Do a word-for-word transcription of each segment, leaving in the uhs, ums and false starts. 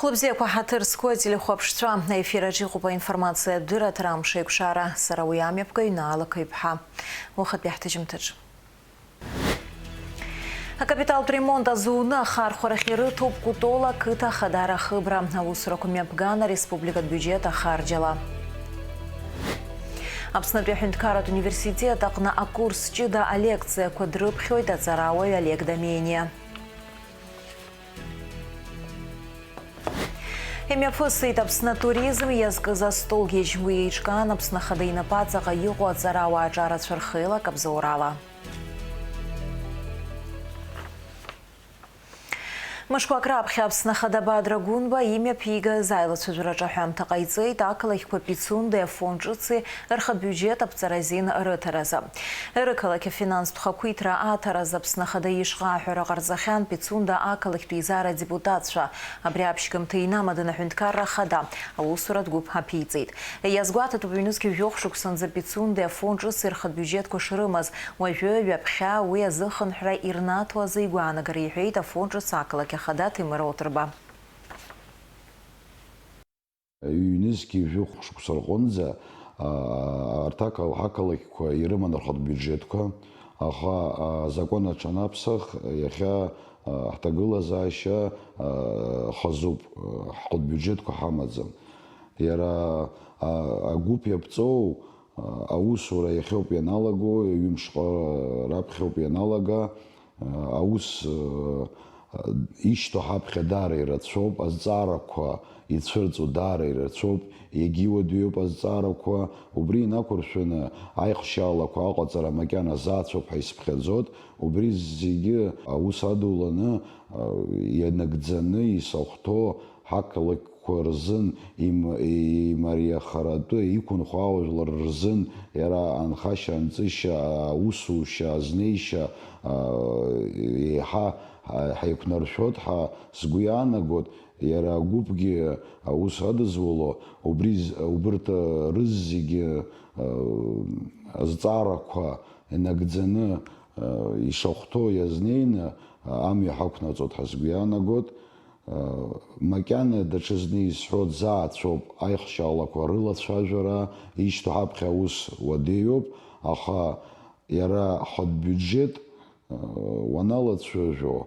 Хәлыбзиақәа ҳаҭыр зқәу ателехәаԥшцәа, аефир аҿы иҟоуп аинформациатә дырраҭара Амш еиқәшара, сара уи амҩаԥгаҩ Наала Қыҩԥҳа. Уахатәи ҳҭыжьымҭаҿы. Акапиталтә ремонт азуны ахархәарахь ирыҭоуп Кәтол ақыҭа ахадара ахыбра. Аусурақәа мҩаԥган ареспубликатә биуџьет ахарџьала. Аԥснытәи аҳәынҭқарратә университет аҟны акурс ҷыда алекциақәа дрыԥхьоит аҵарауаҩ Олег Домениа. Имҩаԥысит Аԥсны атуризм иазкыз астолгьежь. Уи еиҿкаан Аԥсны Ахада инапы аҵаҟа иҟоу аҵарауаа аҿарацәа рхеилак абзоурала. Мышқәак раԥхьа Аԥсны Ахада Бадра Гәынба имҩаԥигаз аилацәажәараҿы аҳәамҭа ҟаиҵеит ақалақьқәа Пицундеи Афон ҿыци рхатә биуџьет аԥҵара азин рыҭаразы. Рықалақь афинанстә хақәиҭра аҭаразы Аԥсны Ахада ишҟа аҳәара ҟарҵахьан Пицунда ақалақьтә еизара адепутатцәа. Абри аԥшьгамҭа инамаданы аҳәынҭқарра ахада аусуратә гәыԥ аԥиҵеит. Иазгәаҭатәуп, ҩнызқь жәохә шықәсанӡа Пицунда Афон ҿыци рхатә биуџьетқәа шрымаз, уажәы ҩаԥхьа уи азыхынҳәра ирнаҭо азы игәаанагара, иҳәеит Афон ҿыц ақалақь ахада Ҭемыр Оҭырба. Ҩнызқьи жәохә шықәса рҟынӡа, аа, арҭ ақал-, ҳақалақьқәа ирыман рхатә биуџьетқәа, аха, аа, азакәан аҽанаԥсах, иахьа, аа, ҳҭагылазаашьа, аа, хазуп, аа, ҳхатә биуџьетқәа ҳамаӡам. Иара, аа, агәыԥ иаԥҵоу, аа, аусура иахьоуп ианалаго, ҩымшҟа раԥхьоуп ианалага, Аус, э, ишьҭоу ҳаԥхьа даара ирацәоуп, азҵаарақәа ицәырҵуа даара ирацәоуп, иагьуадаҩуп азҵаарақәа. Убри инақәыршәаны аихшьаалақәа аҟаҵара макьана заацәоуп ҳәа исыԥхьаӡоит. Убри зегьы аус адуланы, э, ианагӡаны исахәҭоу ҳақалақь қәа рзын им-, имариахаратәы иқәынхо ажәлар рзын иара анхашьа-анҵышьа, аусушьа, азнеишьа, а, еиҳа ҳа-, ҳаиқәнаршәоит ҳәа сгәы иаанагоит, иара агәыԥгьы аус адызуло, убри з-, убырҭ, а, рызегьы, а, азҵаарақәа инагӡаны, а, ишахәҭоу иазнеины, а, амҩа ҳақәнаҵоит ҳәа сгәы иаанагоит. Макьана даҽазны исҳәо дзаацәоуп аихшьаалақәа рылацәажәара, ишьҭоу ҳаԥхьа аус уадаҩуп, аха иара ҳбиуџьет, уаналацәажәо,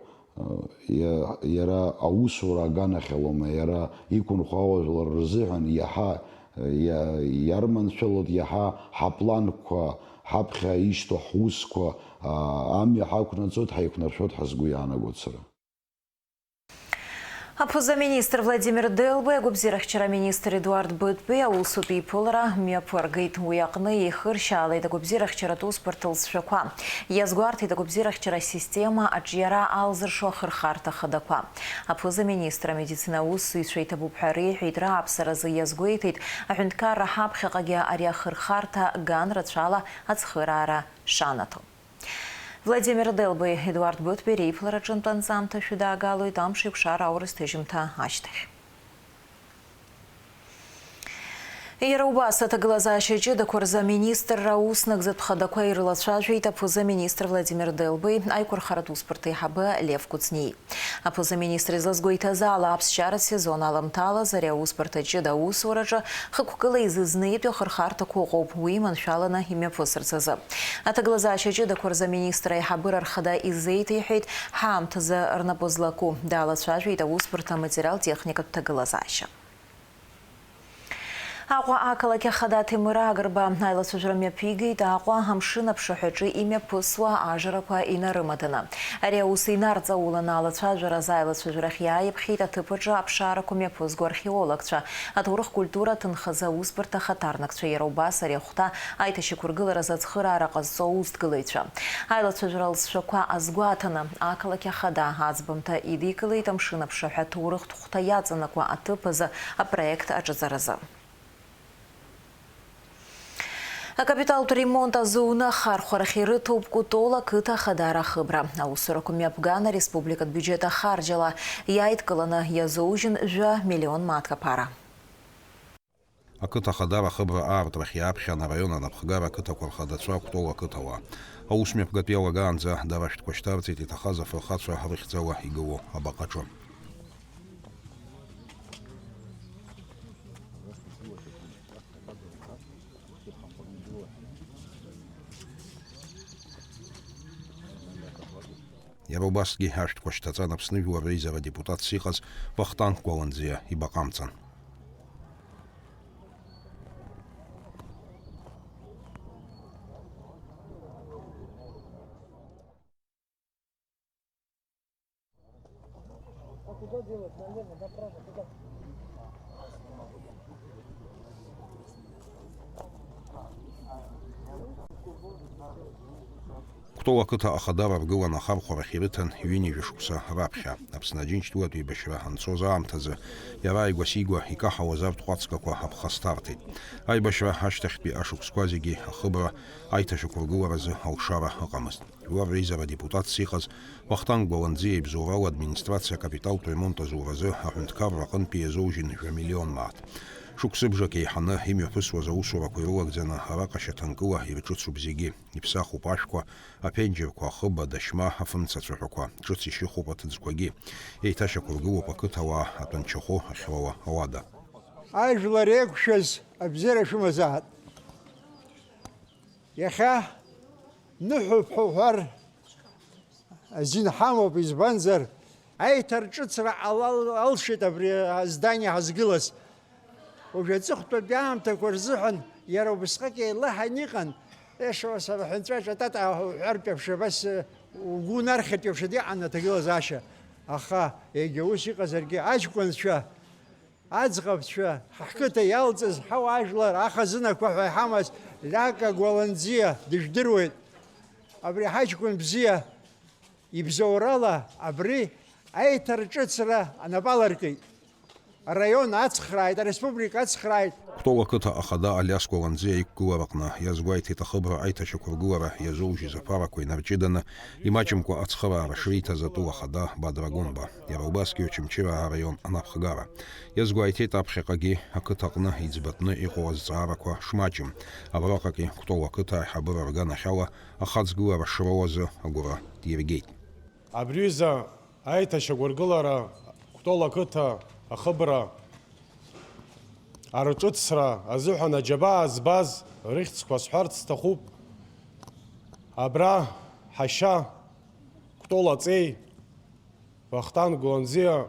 иа-, иара аусура аганахьалома, иара иқәынхо ажәлар рзыҳәан иаҳа иа-, иарманшәалоит, иаҳа ҳапланқәа, ҳаԥхьа ишьҭоу ҳусқәа, амҩа ҳақәнаҵоит, ҳаиқәнаршәоит ҳәа сгәы иаанагоит сара. Аԥыза-министр Владимир Делбеи агәабзиарахьчара аминистр Едуард Бытбеи аусутә еиԥылара мҩаԥыргеит. Уи аҟны еихыршьаалеит агәабзиарахьчаратә усбарҭа лҵшәақәа. Иазгәарҭеит агәабзиарахьчара асистема аҿиара алзыршо ахырхарҭа хадақәа. Аԥыза-министр амедицина аусзуҩцәа иҭабуп ҳәа реиҳәеит рааԥсаразы, иазгәеиҭеит, аҳәынҭқарра ҳаԥхьаҟагьы ари ахырхарҭа ган рацәала ацхыраара шанаҭо. Владимир Делбеи, Едуард Бытбеи реиԥылара аҿынтә анҵамҭа шәыдаагалоит амш еиқәшара аурыс ҭыжьымҭа ашьҭахь. Иара убас аҭагылазаашьа ҷыдақәа рзы аминистрра аус нагӡатә хадақәа ирылацәажәеит аԥыза-министр Владимир Делбеи аиқәырхаратә усбарҭа аиҳабы Лев Кәыҵниеи. Аԥыза-министр излазгәеиҭаз ала, аԥсшьаратә сезон аламҭалаз ари аусбарҭа ҷыда аусураҿы хықәкыла изызнеитәу ахырхарҭақәа ыҟоуп, уи маншәаланы имҩаԥысырц азы. Аҭагылазаашьа ҷыдақәа рзы аминистр аиҳабыра рхада изеиҭеиҳәеит, ҳаамҭазы рнапы злаку. Далацәажәеит аусбарҭа аматериал-техникатә ҭагылазаашьа. Аҟәа ақалақь ахада Ҭемыр Агрба аилацәажәара мҩаԥигеит Аҟәа амшын аԥшаҳәаҿы имҩаԥысуа ажарақәа инарымаданы. Ари аус инарҵауланы алацәажәара азы аилацәажәарахь иааиԥхьеит аҭыԥ аҿы аԥшаарақәа мҩаԥызго археологцәа, аҭоурых-культура аҭынхазы аусбарҭа ахаҭарнакцәа, иара убас ари ахәҭа аиҭашьақәыргыларазы ацхыраара ҟазҵо аусҭгылаҩцәа. Аилацәажәара алҵшәақәа азгәаҭаны, ақалақь ахада аӡбамҭа идикылеит амшын аԥшаҳәа аҭоурыхтә хәҭа иаҵанакуа аҭыԥ азы апроект аҿыҵаразы. Акапиталтә ремонт азуны ахархәарахь ирыҭоуп Кәтол ақыҭа ахадара ахыбра. Аусурақәа мҩаԥган ареспубликатә биуџьет ахарџьала иааидкыланы иазоужьын жәа миллион мааҭк аԥара. Ақыҭа ахадара ахыбра аартра иааԥхьан араион анапхгара ақыҭақәа рхадацәа Кәтол ақыҭауаа. Аус мҩаԥгатәи иалагаанӡа дара ашәҭқәа шьҭарҵеит иҭахаз афырхацәа рыхьӡала игылоу абаҟаҿы. Иара убасгьы ашәҭқәа шьҭаҵан Аԥсны Жәлар Реизара адепутатс иҟаз Вахтанг Гәаланӡиа ибаҟа амҵан. Кәтол ақыҭа ахадара ргылан ахархәарахь ирыҭан ҩынҩажәа шықәса раԥхьа. Аԥсны Аџьынџьтәылатә еибашьра анцоз аамҭазы иара ааигәа-сигәа икаҳауаз арҭ ҟәацгақәа аԥхасҭарҭеит. Аибашьра ашьҭахьтәи ашықәсқәа зегьы ахыбра аиҭашьақәыргыларазы алшара ыҟамызт. Жәлар Реизара адепутатс иҟаз Вахтанг Гәаланӡиа ибзоурала администрациа акапиталтә ремонт азуразы аҳәынҭқарра аҟынтәи иазоужьын жәа миллион мааҭ. Шықәсыбжак еиҳаны имҩаԥысуаз аусурақәа ирылагӡаны араҟа шьаҭанкыла ирҿыцуп зегьы. Иԥсахуп ашәқәа, аԥенџьырқәа, ахыб, адашьма, афымца цәаҳәақәа, ҿыц ишьыхуп аҭыӡқәагьы. Еиҭашьақәыргылоуп ақыҭауаа атәанчахәы ахьроуа ауада. Ажәлар еиқәшәаз абзиара шәымазаҳт. Иахьа ныҳәоуп ҳәа уҳәар азин ҳамоуп, избанзар, аиҭарҿыцра ала-, алшеит абри аздание ҳазгылаз. Уажә аҵыхәтәантәи аамҭақәа рзыҳәан иара убысҟак еилаҳан иҟан, ешо сара ҳәынҵәа ҿатата уҳәартә еиԥш, абас, угәы унархьыртә еиԥш иҟан аҭагылазаашьа. Аха егьа ус иҟазаргьы, аҷкәынцәа, аӡӷабцәа, ҳқыҭа иалҵыз ҳауаажәлар, ахазынақәа ҳәа иҳамаз Лиака Гәаланӡиа дыжәдыруеит. Абри ҳаҷкәын бзиа ибзоурала абри аиҭарҿыцра анапы аларкит. Араион ацхрааит, ареспублика ацхрааит. Кәтол ақыҭа ахада Алиас Гәаланӡиа иқәгылараҟны иазгәеиҭеит ахыбра аиҭашьақәыргылара иазоужьыз аԥарақәа инарҷыданы, имаҷымкәа ацхыраара шриҭаз атәыла ахада Бадра Гәымба, иара убасгьы Очамчыра араион анапхгара. Иазгәеиҭеит аԥхьаҟагьы ақыҭаҟны иӡбатәны иҟоу азҵаарақәа шмаҷым. Абраҟагьы Кәтол ақыҭа аиҳабыра рганахьала ахаҵгылара шроуазы агәра диргеит. Абри аҩыза аиҭашьақәыргылара Кәтол ақыҭа ахыбра арҿыцра азыҳәан аџьабаа збаз рыхьӡқәа сҳәарц сҭахуп. Абра ҳашьа Кәтол аҵеи Вахтанг Гәланӡиа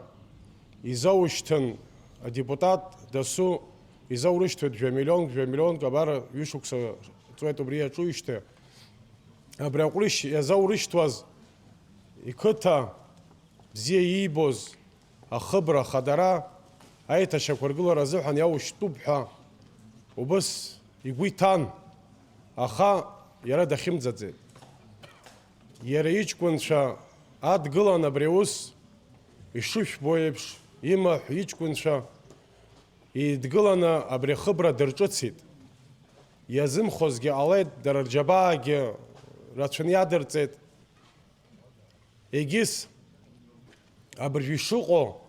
изоушьҭын, адепутат дасу изоурышьҭуеит жәа миллионк, жәа миллионк, абар ҩышықәса ҵуеит убри иаҿуижьҭеи. Абри аҟәрышь иазоурышьҭуаз иқыҭа бзиа иибоз ахыбра хадара аиҭашьақәыргылара азыҳәан иаушьҭуп ҳәа убыс игәы иҭан, аха иара дахьымӡаӡеит. Иара иҷкәынцәа адгылан абри аус ишышәбо еиԥш, имаҳә иҷкәынцәа еидгыланы абри ахыбра дырҿыцит. Иазымхозгьы ҟалеит, дара рџьабаагьы рацәаны иадырҵеит. Егьыс, абыржә ишыҟоу,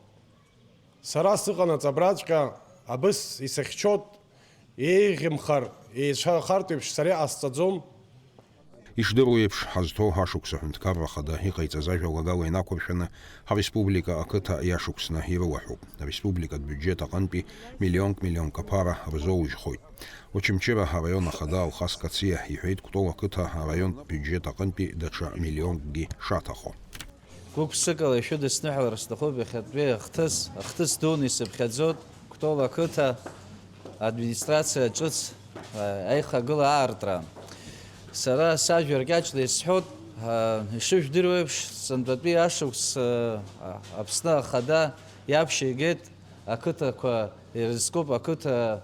сара сыҟанаҵ абраҵәҟьа абыс исыхьчоит, еиӷьымхар, еицәахартә еиԥш сара иҟасҵаӡом. Ишдыру еиԥш, ҳазҭоу ашықәс аҳәынҭқарра ахада иҟаиҵаз ажәалагала инақәыршәаны, ҳареспублика ақыҭа иашықәсны ирылаҳәоуп. Ареспубликатә бюджет аҟынтәи миллионк-миллионк аԥара рзоужьхоит. Очамчыра араион ахада Алхас Кациа иҳәеит, Кәтол ақыҭа араионтә бюджет аҟынтәи даҽа миллионкгьы шаҭахо. Гәык-ԥсыкала ишәыдысныҳәалар сҭахуп иахьатәи ахҭыс, ахҭыс дуны исыԥхьаӡоит Кәтол ақыҭа администрациа ҿыц, а, аихагыла аартра. Сара сажәа ркьаҿла исҳәоит, а, ишыжәдыруеиԥш, сынтәатәи ашықәс, а, Аԥсны ахада иаԥшьа игеит, ақыҭақәа ирызкуп, ақыҭа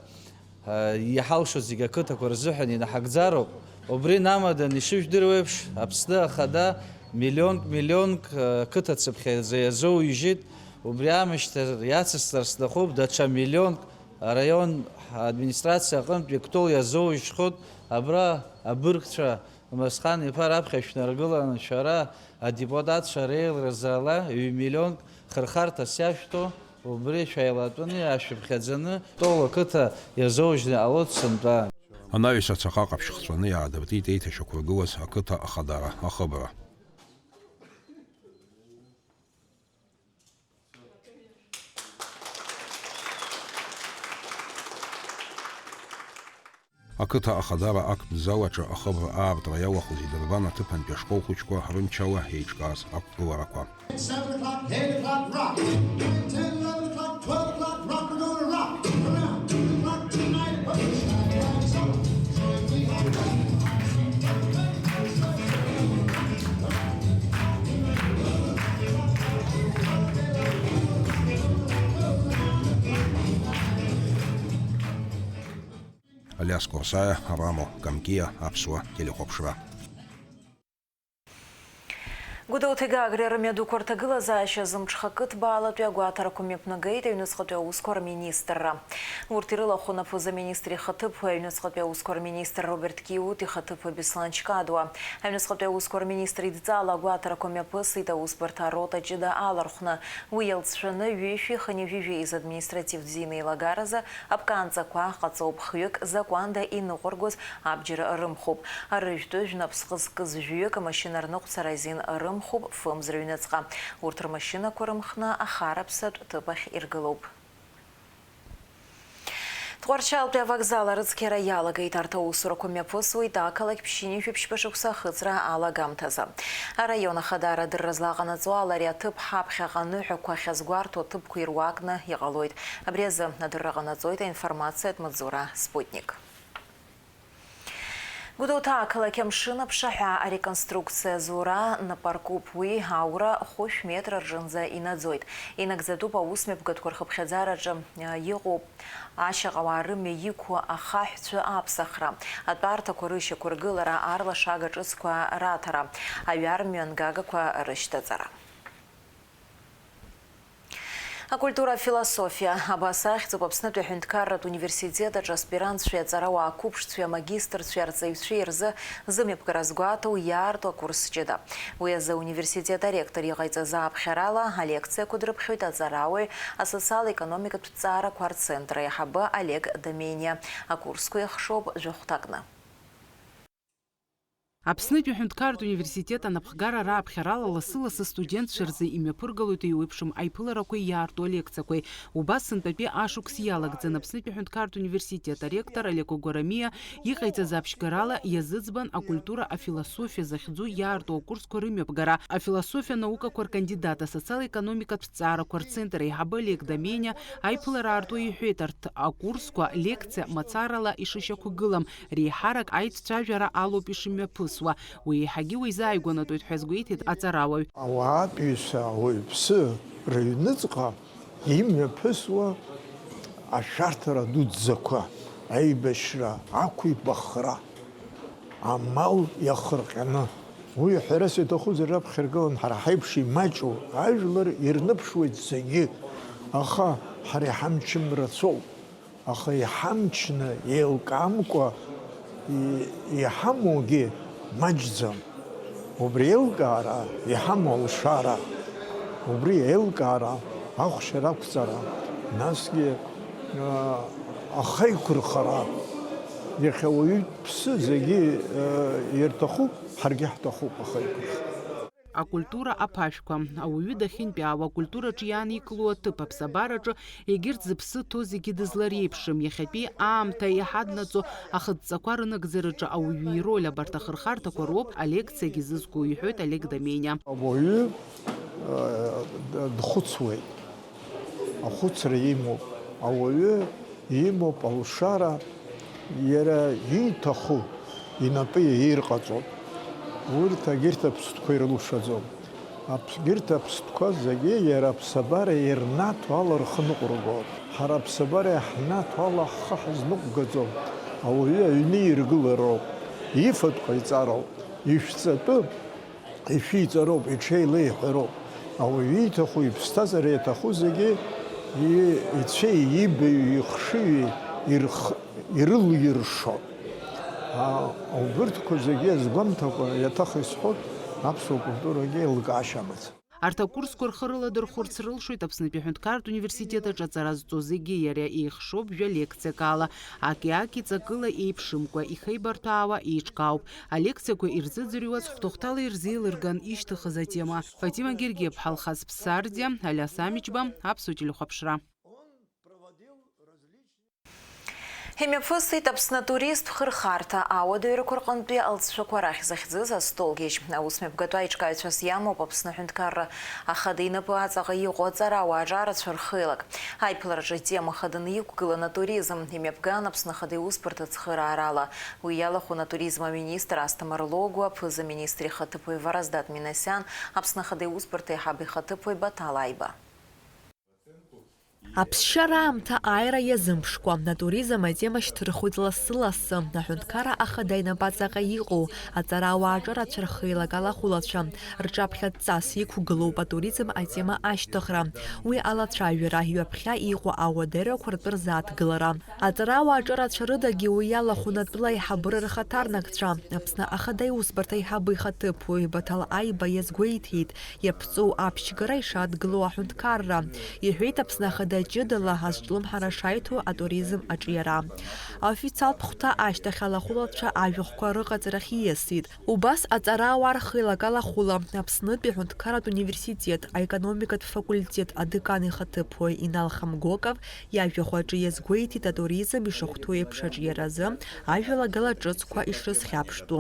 иҳалшо зегьы ақыҭақәа рзыҳәан инаҳагӡароуп. Убри намадан, ишыжәдыруеиԥш, Аԥсны ахада миллионк, миллионк, э, қыҭа цыԥхьаӡа иазоуижьит. Убри аамышьҭахь иацысҵар сҭахуп даҽа миллионк араион администрациа аҟынтә Кәтол иазоужьхоит. Абра абыргцәа Омарсхан-иԥа раԥхьа шәнаргыланы шәара адепутатцәа реилразы ала ҩ-миллионк хырхарҭас иашәҭо, убри шәаилатәаны, иаашәыԥхьаӡаны, Кәтол ақыҭа иазоужьны иҟалоит сынтәа. Анаҩс ацаҟа ҟаԥшь хҵәаны иаадыртит еиҭашьақәыргылаз ақыҭа ахадара ахыбра. Ақыҭа ахадара актәи зал аҿы ахыбра аартра иалахәыз идырбан аҭыԥантәи ашкол хәыҷқәа рымчала еиҿкааз ақәгыларақәа. Seven o'clock, eight o'clock, rock. Ten, eleven o'clock, twelve o'clock, rock, we're gonna rock. Around two o'clock tonight, Алиас Курсаиа, Рамо Камкиа, Аԥсуа телехәаԥшра. Гәдоуҭеи Гагреи рымҩадуқәа рҭагылазаашьа азы мҽхакы ҭбаалатәи агәаҭарақәа мҩаԥнагеит аҩныҵҟатәи аусқәа рминистрра. Урҭ ирылахәын аԥыза-министр ихаҭыԥуаҩ, аҩныҵҟатәи аусқәа рминистр Роберт Киут ихаҭыԥуаҩ Беслан Чкадуа. Аҩныҵҟатәи аусқәа рминистр идҵала агәаҭарақәа мҩаԥысит аусбарҭа арота ҷыда алархәны. Уи иалҵшәаны ҩышәи хынҩажәи жәеиза административтә зин еилагаразы аԥкаанҵақәа ҟаҵоуп, хҩык закәанда иныҟәыргоз абџьар рымхуп. Арыжәтәыжә напсҟы зкыз жәҩык амашьына рныҟәцара азин рымхуп фымз рыҩныҵҟа. Урҭ рмашьынақәа рымхны ахараԥсатә ҭыԥ ахь иргылоуп. Тҟәарчалтәи авокзал арыцқьара иалагеит. Арҭ аусурақәа мҩаԥысуеит ақалақь ԥшьынҩажәи ԥшьба шықәса ахыҵра алагамҭазы. Араион ахадара адырра злаҟанаҵо ала, ари аҭыԥ ҳаԥхьаҟа аныҳәақәа ахьазгәарҭо аҭыԥқәа ируакны иҟалоит. Абри азы адырра ҟанаҵоит аинформациатә маҵзура Спутник. Гәдоуҭа ақалақь амшын аԥшаҳәа ареконструкциа зура напы аркуп. Уи аура хәышә метр рҿынӡа инаӡоит. Инагӡатәуп аус мҩаԥгатәқәа рхыԥхьаӡараҿы, а, иҟоуп ашьаҟауаа рымҩа иқәу ахаҳәцәа аԥсахра, атәарҭақәа рышьақәыргылара, арлашага ҿыцқәа раҭара, аҩар мҩангагақәа рышьҭаҵара. Акультура афилософиа, абас ахьӡуп Аԥснытәи аҳәынҭқарратә университет аҿы аспирантцәеи аҵарауаа қәыԥшцәеи амагистрцәеи арҵаҩцәеи рзы зымҩаԥгара азгәаҭоу иаарту акурс ҷыда. Уи азы ауниверситет аректор иҟаиҵаз ааԥхьарала алекциақәа дрыԥхьоит аҵарауаҩ, асоциал-економикатә ҭҵаарақәа рцентр аиҳабы Олег Домениа. Акурсқәа еихшоуп жәахәҭакны. Аԥснытәи аҳәынҭқарратә университет анапхгара рааԥхьарала лассы-лассы астудентцәа рзы имҩаԥыргалоит еиуеиԥшым аиԥыларақәеи иаарту алекциақәеи. Убас сынтәатәи ашықәс иалагӡан Аԥснытәи аҳәынҭқарратә университет аректор Олег Гәарамиа иҟаиҵаз аԥшьгарала иазыӡбан акультура афилософиа захьӡу иаарту акурсқәа рымҩаԥгара. Афилософиа наукақәа ркандидат, асоциал-економикатә ҭҵаарақәа рцентр аиҳабы Олег Домениа аиԥылара аартуа иҳәеит, арҭ акурсқәа лекциа мацарала ишышьақәгылам, реиҳарак аицәажәара алоуп ишымҩаԥысуа. Уи еиҳагьы уеизааигәанатәуеит ҳәа азгәеиҭеит аҵарауаҩ. Ауаатәыҩса, ауаҩԥсы рыҩныҵҟа имҩаԥысуа ашәарҭара дуӡӡақәа, аибашьра, ақәибахра, амал иахырҟьаны. Уи ҳәарас иаҭахузар раԥхьа иргылан ҳара ҳаиԥш имаҷу ажәлар ирныԥшуеит зегьы, аха ҳара иҳамчым рацәоуп. Аха иҳамчны, еилкаамкәа и-, иҳамоугьы маҷӡам. Убри еилкаара иҳамоу алшара, убри еилкаара, ахәшьара ақәҵара, насгьы, а, ахаиқәырхара, иахьа уаҩытәԥсы зегьы, а, ирҭахуп, ҳаргьы ҳҭахуп ахаиқәырхара. Акультура аԥашәқәа. Ауаҩы дахьынтәаауа, акультураҿы иааникыло аҭыԥ, аԥсабараҿы егьырҭ зыԥсы ҭоу зегьы дызлареиԥшым, иахьатәи аамҭа иҳаднаҵо ахыдҵақәа рынагӡараҿы ауаҩы ироль, абарҭ ахырхарҭақәа роуп алекциагьы зызку, иҳәоит Олег Домениа. Ауаҩы, э, д-, дхәыцуеит, ахәыцра имоуп. Ауаҩы имоуп алшара, иара ииҭаху инапы иаирҟаҵоуп. Урҭ агьырҭ аԥстәқәа ирылшаӡом. Аԥ-, гьырҭ аԥстәқәа зегьы иара аԥсабара ирнаҭо ала рхы ныҟәыргоуп. Ҳара аԥсабара иаҳнаҭо ала ҳхы ҳазныҟәгаӡом. Ауаҩы аҩны иргылароуп, ифатә ҟаиҵароуп, ишәҵатәы ишәиҵароуп, иҽеилеиҳәароуп. Ауаҩы ииҭаху, иԥсҭазаара иаҭаху зегьы и-, ицәеи ибаҩи ихшыҩи ирх-, ирылиршо. А, убырҭқәа зегьы азгәамҭакәа, иаҭах исҳәоит, аԥсуа культурагьы еилкаашьа амаӡам. Арҭ акурсқәа рхы рыладырхәырц рылшоит Аԥснытәи аҳәынҭқарратә университет аҿы аҵара зҵо зегьы, иара еихшоуп жәа лекциак ала, аки-аки ҵакыла еиԥшымкәа, ихеибарҭәаауа еиҿкаауп. Алекциақәа ирзыӡырҩуаз хәҭахәҭала ирзеилырган ишьҭыхыз атема. Фатима Гергиаԥҳа, Алхас Ԥсардиа, Алиас Амичба, Аԥсуа телехәаԥшра. Имҩаԥысит Аԥсны атуристтә хырхарҭа ауадаҩрақәа рҟынтәи алҵшәақәа рахь захьӡыз астолгьежь. Аус мҩаԥгатәы аиҿкааҩцәас иамоуп Аԥсны аҳәынҭқарра ахада инапы аҵаҟа иҟоу аҵарауаа аҿарацәа рхеилак. Аиԥылараҿы атема хаданы иқәгылан атуризм. Имҩаԥган Аԥсны ахада иусбарҭа ацхыраарала. Уи иалахәын атуризм аминистр Асҭамыр Логәуа, аԥыза-министр ихаҭыԥуаҩ Вараздат Минасиан, Аԥсны ахада иусбарҭа аиҳабы ихаҭыԥуаҩ Баҭал Аиба. Аԥсшьара аамҭа ааира иазымԥшкәа, атуризм атема шьҭырхуеит лассы-лассы. Аҳәынҭқарра ахада инапаҵаҟа иҟоу аҵарауаа аҿарацәа рхеилак алахәылацәа рҿаԥхьа ҵас иқәгылоуп атуризм атема ашьҭыхра, уи алацәажәара, ҩаԥхьа иҟоу ауадаҩрақәа ртәы рзааҭгылара. Аҵарауаа аҿарацәа рыдагьы уи иалахәын атәыла аиҳабыра рхаҭарнакцәа, Аԥсны ахада иусбарҭа аиҳабы ихаҭыԥуаҩ Баҭал Аиба иазгәеиҭеит, иаԥҵоу аԥшьгара ишадгылоу аҳәынҭқарра. Иҳәеит Аԥсны ахада ҷыдала азҿлымҳара шаиҭо атуризм аҿиара. Аофициалтә хәҭа ашьҭахь алахәылацәа ажәахәқәа рыҟаҵарахь ииасит. Убас аҵарауаа рхеилак алахәыла Аԥснытәи аҳәынҭқарратә университет аекономикатә факультет адекан ихаҭыԥуаҩ Инал Хамгоков иажәахәаҿы иазгәеиҭеит атуризм ишахәҭоу еиԥш аҿиаразы ажәалагала ҿыцқәа ишрызхьаԥштәу.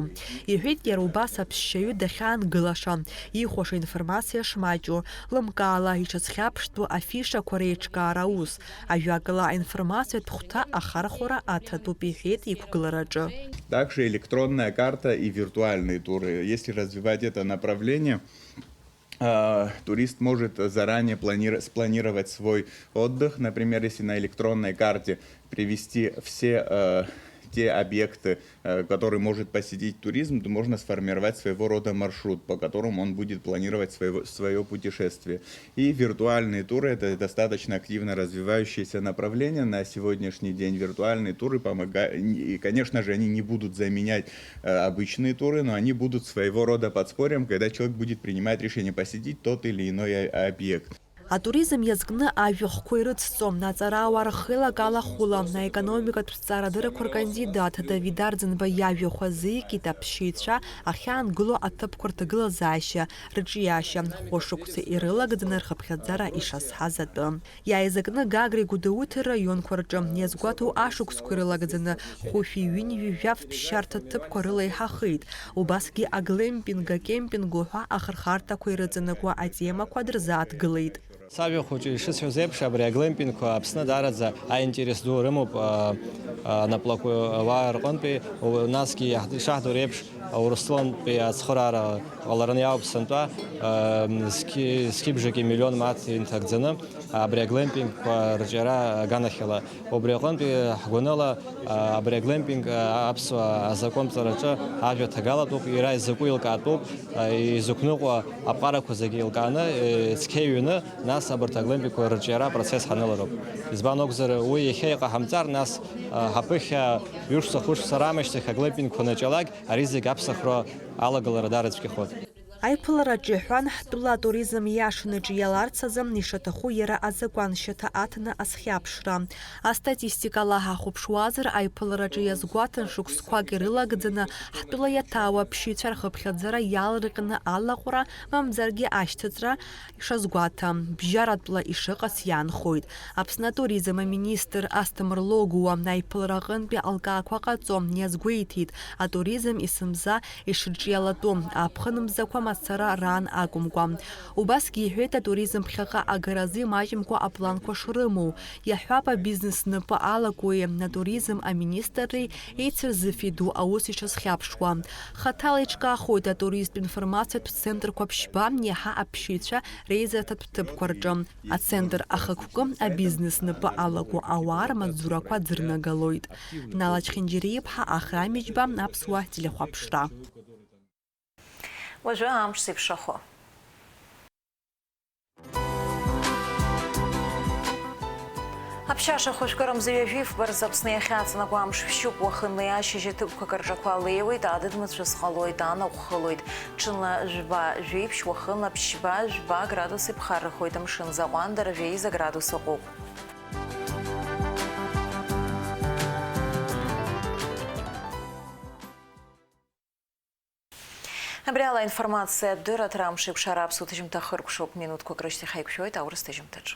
Иҳәеит, иара убас аԥсшьаҩы дахьаангылаша, ихәаша информациа шмаҷу, лымкаала иҽазхьаԥштәу афишақәа реиҿкаара аус, ажәакала, аинформациатә хәҭа ахархәара аҭатәуп, иҳәеит иқәгылараҿы. Также электронная карта и виртуальные туры. Если развивать это направление, а, турист может заранее планиро-, спланировать свой отдых. Например, если на электронной карте привести все, э, те объекты, э, которые может посетить туризм, то можно сформировать своего рода маршрут, по которому он будет планировать своего, своё путешествие. И виртуальные туры — это достаточно активно развивающееся направление на сегодняшний день. Виртуальные туры помогают, и, конечно же, они не будут заменять, э, обычные туры, но они будут своего рода подспорьем, когда человек будет принимать решение посетить тот или иной, э, объект. Атуризм иазкны ажәахәқәа ирыцҵо, аҵарауаа рхеилак алахәыла, аекономикатә зҵаарадырақәа ркандидат Давид Арӡынба иажәахә азикит аԥсшьаҩцәа ахьаангыло аҭыԥқәа рҭагылазаашьа, рыҿиашьа, хәышықәса ирылагӡаны рхыԥхьаӡара ишазҳаз атәы. Иааизакны Гагреи Гәдоуҭеи рраионқәа рҿы иазгәаҭоу ашықәсқәа ирылагӡаны хәышәи ҩынҩажәи жәаф ԥсшьарҭа ҭыԥқәа рыла иҳахеит. Убасгьы аглемпинг, акемпинг уҳәа ахырхарҭақәа ирыҵанакуа атемақәа дырзааҭгылеит. Сажәа хәыҷы ишысҳәоз еиԥш, абри аглемпингқәа Аԥсны даараӡа аинтерес ду рымоуп, а, а, анаплакы ауаа рҟынтәи, у-, насгьы иаҳ-, ишаҳдыруа еиԥш, Урыстәылантәи ацхыраара ҟалараны иаауп сынтәа, а, зқьи-, зқьыбжаки миллион мааҭ инҭагӡаны абри аглемпингқәа рҿиара аганахьала. Убри аҟынтәи ҳгәаныла, а, абри аглемпинг, а, аԥсуа азакәанҵараҿы ажәа ҭагалатәуп, иара изакәу еилкаатәуп, а, изықәныҟәо аԥҟарақәа зегьы еилкааны, э, цқьа иҩны, нас абарҭ аглемпингқәа рырҿиара апроцесс ҳанылароуп. Избан акәзар, уи иахьа иҟаҳамҵар, нас, а, ҳаԥыхьа ҩышықәса, хәышықәса раамышьҭахь аглемпингқәа анаҿалак, ари зегь аԥсахра алагалара даараӡә цәгьахоит. Аиԥылараҿы иҳәан, ҳтәыла атуризм иашанаҿ иаларц азы ишаҭаху иара азакәан шьаҭа аҭаны азхьаԥшра. Астатистикала ҳахәаԥшуазар, аиԥылараҿы иазгәаҭан шықәсқәак ирылагӡаны ҳтәыла иаҭаау аԥсшьаҩцәа рхыԥхьаӡара иаларҟьаны алаҟәра, мамзаргьы ашьҭыҵра ишазгәаҭа, бжьаратәла ишыҟац иаанхоит. Аԥсны атуризм аминистр Асҭамыр Логуа аиԥылара аҟынтәи алкаақәа ҟаҵо иазгәеиҭеит, атуризм есымза ишырҿиалатәу, аԥхын мзақәа мацара раан акәымкәа. Убасгьы иҳәеит атуризм ԥхьаҟа агаразы имаҷымкәа апланқәа шрымоу. Иаҳҳәап, абизнес напы алакуеи атуризм аминистрреи еицырзыфеи ду аус ишазхьаԥшуа. Хаҭала иҿкаахоит атуристтә информациатә центрқәа ԥшьба, иаҳа аԥсшьаҩцәа реизараҭатә ҭыԥқәа рҿы. Ацентр ахықәкы абизнес напы алаку ауаа рмаҵзурақәа ӡырнагалоит. Нала Чхинџьариа-иԥҳа, Ахра Миџьба, Аԥсуа телехәаԥшра. Уажәы амш зеиԥшрахо. Аԥшьаша хәышәкыра мза ҩажәи фба рзы Аԥсны иахьаҵанакуа амш ԥшьуп, уахынла ашьыжь аҭыԥқәак рҿақәа леиуеит, адыд мацәыс ҟалоит, анаҟә хылоит. Ҽынла жәба, жәеиԥшь, уахынла ԥшьба, жәба градуси ԥхаррахоит амшын, заҟәандара жәеиза градус ыҟоуп. Абри ала аинформациатә дырраҭара амш еиқәшара аԥсуа ҭыжьымҭа хыркәшоуп. Минуҭқәак рышьҭахь ҳаиқәшәоит аурыс ҭыжьымҭаҿы.